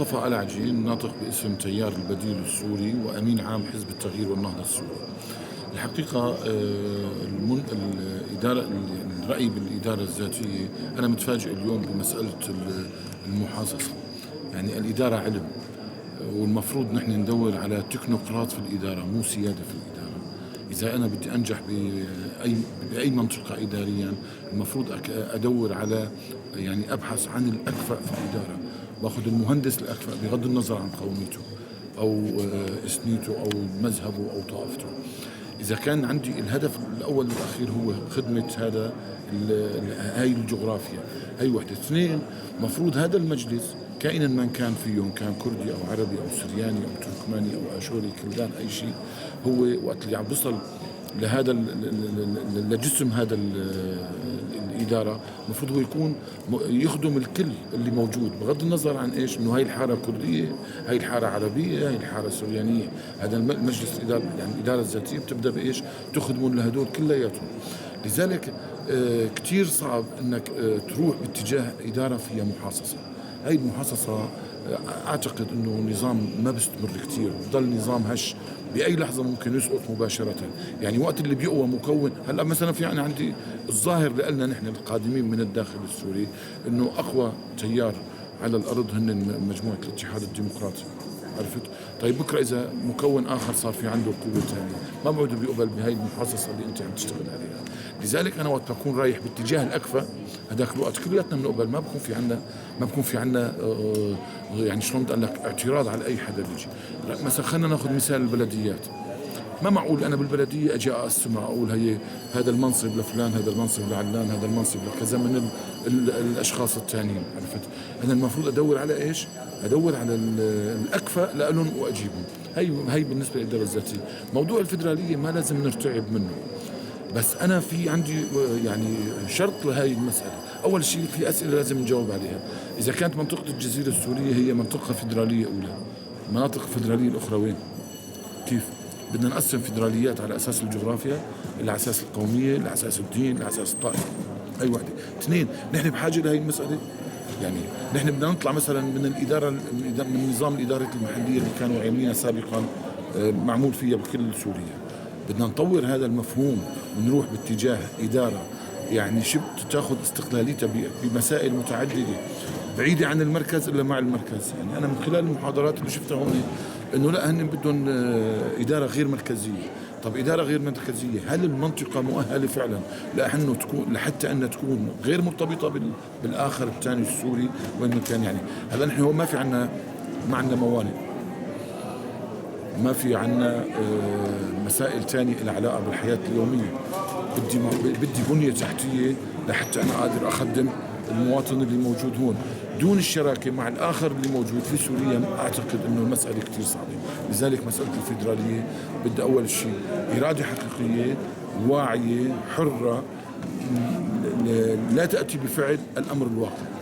مصطفى قلعجي، الناطق باسم تيار البديل السوري وأمين عام حزب التغيير والنهضة السوري. الحقيقة الإدارة، الرأي بالإدارة الذاتية، أنا متفاجئ اليوم بمسألة المحاصصة. يعني الإدارة علم، والمفروض نحن ندور على تكنوقراط في الإدارة، مو سيادة في الإدارة. إذا أنا بدي أنجح بأي منطقة إداريا، المفروض أدور على، يعني أبحث عن الأكفأ في الإدارة، باخذ المهندس الأكفأ بغض النظر عن قوميته أو إثنيته أو مذهبه أو طائفته. إذا كان عندي الهدف الأول والأخير هو خدمة هاي الجغرافيا، هي وحدة. اثنين، مفروض هذا المجلس كائنا من كان فيهم، كان كردي أو عربي أو سرياني أو تركماني أو آشوري كلدان أي شيء، هو وقت اللي عم بيصل لهذا لجسم هذا الإدارة، المفروض هو يكون يخدم الكل اللي موجود بغض النظر عن إيش، إنه هاي الحارة كردية، هاي الحارة عربية، هاي الحارة سريانية. هذا المجلس الإدارة، يعني الإدارة الذاتية بتبدأ بإيش؟ تخدمهم لهدول كلياتهم. لذلك كتير صعب إنك تروح باتجاه إدارة فيها محاصصة. هاي المحاصصة أعتقد إنه نظام ما بيستمر كتير، بضل نظام هش، بأي لحظة ممكن يسقط مباشرة. يعني وقت اللي بيقوى مكون، هلأ مثلا في أنا عندي الظاهر لنا نحن القادمين من الداخل السوري إنه أقوى تيار على الأرض هن مجموعة الاتحاد الديمقراطي، عرفت؟ طيب بكرة إذا مكون آخر صار في عنده قوة ثانية، ما بعده بيقبل بهاي المحاصصة اللي أنت عم تشتغل عليها. لذلك أنا وقت بكون رايح باتجاه الأكفأ، هذاك الوقت كلياتنا بنقبل، ما بكون في عندنا، يعني شلون بدي أقول لك، اعتراض على أي حدا بيجي. لا، مثلا خلينا ناخذ مثال البلديات. ما معقول أنا بالبلدية أجي أقسمها، أقول هي هذا المنصب لفلان، هذا المنصب لعلان، هذا المنصب لكذا من الأشخاص الثانيين، عرفت؟ أنا المفروض أدور على إيش؟ أدور على الأكفأ لألهم وأجيبهم. هي بالنسبة للإدارة الذاتية. موضوع الفدرالية ما لازم نرتعب منه، بس أنا في عندي شرط لهي المسألة. أول شيء في أسئلة لازم نجاوب عليها. إذا كانت منطقة الجزيرة السورية هي منطقة فدرالية أولى، المناطق الفدرالية الأخرى وين؟ كيف؟ بدنا نقسم فدراليات على أساس الجغرافيا، على أساس القومية، على أساس الدين، على أساس الطائفة. هي وحدة. اثنين، نحن بحاجة لهي المسألة. يعني نحن بدنا نطلع مثلا من الإدارة، من نظام الإدارة المحلية اللي كانوا عاملينها سابقا، معمول فيها بكل سوريا. بدنا نطور هذا المفهوم ونروح باتجاه إدارة شبه تاخذ استقلاليتها بمسائل متعددة بعيدة عن المركز إلا مع المركز. أنا من خلال المحاضرات اللي شفتها هون إنه لا، هن بدهم إدارة غير مركزية. طب إدارة غير مركزية، هل المنطقة مؤهلة فعلا لأنه تكون، لحتى أنها تكون غير مرتبطة بالآخر الثاني السوري وين ما كان؟ هلا نحن هون ما في عنا، ما عندنا موانئ، ما في عنا مسائل ثانية لها علاقة بالحياة اليومية. بدي بنية تحتية لحتى أنا قادر أخدم المواطن اللي موجود هون دون الشراكة مع الآخر اللي موجود في سوريا. أعتقد أنه المسألة كتير صعبة. لذلك مسألة الفيدرالية بدها أول شيء إرادة حقيقية واعية حرة، لا تأتي بفعل الأمر الواقع.